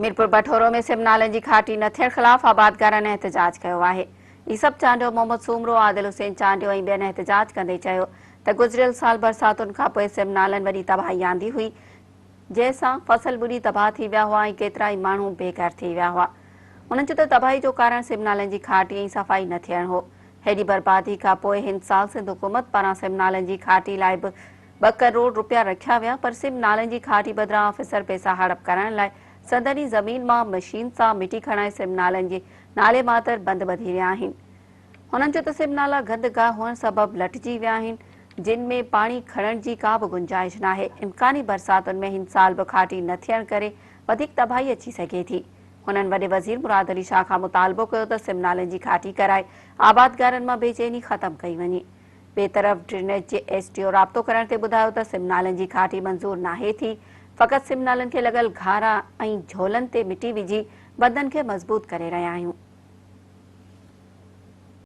ميرپور بٺورو ۾ سم نالن جي کاٽي نه ٿيڻ خلاف آبادگارن احتجاج ڪيو آهي. عيسب چانڊيو، محمد سومرو، عادل حسين چانڊيو ۽ ٻين احتجاج ڪندي چيو ته گذريل سال برساتن کانپوء سم نالن وڏي تباهي آندي هئي، جنهن سان فصل ٻڏي تباهه ٿي ويا هئا ۽ ڪيترائي ماڻهو بي گهر ٿي ويا هئا. هنن چيو ته تباهي جو ڪارڻ سم نالن جي کاٽي ۽ صفائي نه ٿيڻ هو. هيڏي بربادي کانپوء هن سال سنڌ حڪومت پاران سم نالن جي کاٽي لاء به ٻه ڪروڙ رپيا رکيا ويا پر سم نالن جي کاٽي بدران آفيسر پئسا هڙپ ڪرڻ لاء سندن ئي زمين مان مشين سان مٽي کڻائي سم نالن جي نالي ماتر بند ٻڌي رهيا آهن. هنن چيو ته سم نالا گند گاهه هئڻ سبب لٽجي ويا آهن جن ۾ پاڻي کڻڻ جي ڪا به گنجائش ناهي، امڪاني برساتن ۾ هن سال به کاٽي نه ٿيڻ ڪري وڌيڪ تباهي اچي سگهي ٿي. هنن وڏي وزير مراد علي شاهه کان مطالبو ڪيو ته سم نالن جي کاٽي ڪرائي آبادگارن مان بيچيني ختم ڪئي وڃي. ٻئي طرف ڊرينيج جي ايس ڊي او رابطو ڪرڻ تي ٻڌايو ته سم نالن جي کاٽي منظور ناهي ٿي، فقط سم نالن کي لڳل گهارا ۽ جهولن تي مٽي وجهي بندن کي مضبوط ڪري رهيا آهيون.